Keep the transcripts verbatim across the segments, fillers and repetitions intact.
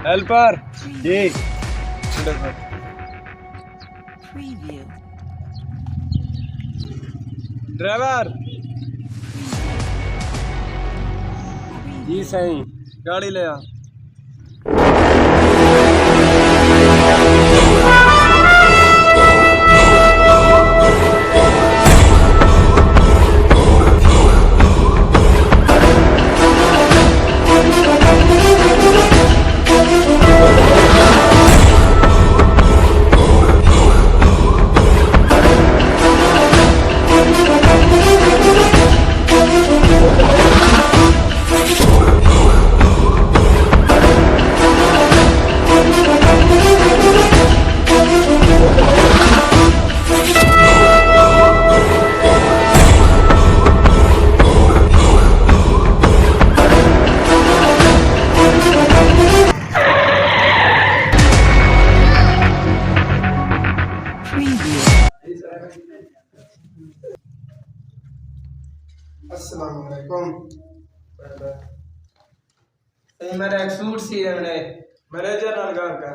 ہیلپر۔ جی۔ ڈرائیور۔ جی سائیں، گاڑی لے آ۔ السلام علیکم۔ سائیں، میرا ایک سوٹ سی ݙیوݨے۔ مینیجر نال ڳالھ کر۔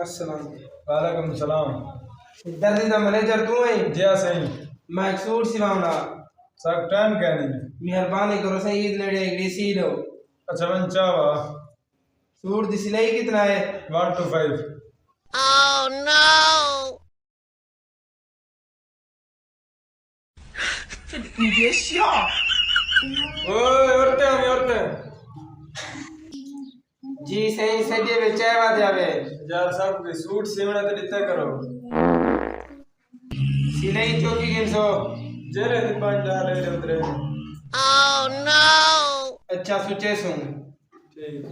السلام۔ وعلیکم السلام۔ دردی دا مینیجر توں ہیں؟ جی ہاں سائیں۔ میں ایک سوٹ سیواوݨا۔ ساکوں ٹائم کائنی۔ مہربانی کرو سائیں، عید نیڑے، ہکڑی سی ݙیو۔ اچھا، ونڄ چا وا۔ سوٹ دی سلائی کتنا ہے؟ ون ٹو فائیو۔ اوئے، عورتیں آویں، عورتیں۔ جی سائیں، سڄے وچ چائے وا ݙیوے۔ یار، ساکوں کوئی سوٹ سیوݨا تے ݙتا کرو۔ سلائی چوکی گھنسو؟ جیرے دی پنج ڈالر اترے۔ اچھا، سچے سوں۔ ٹھیک۔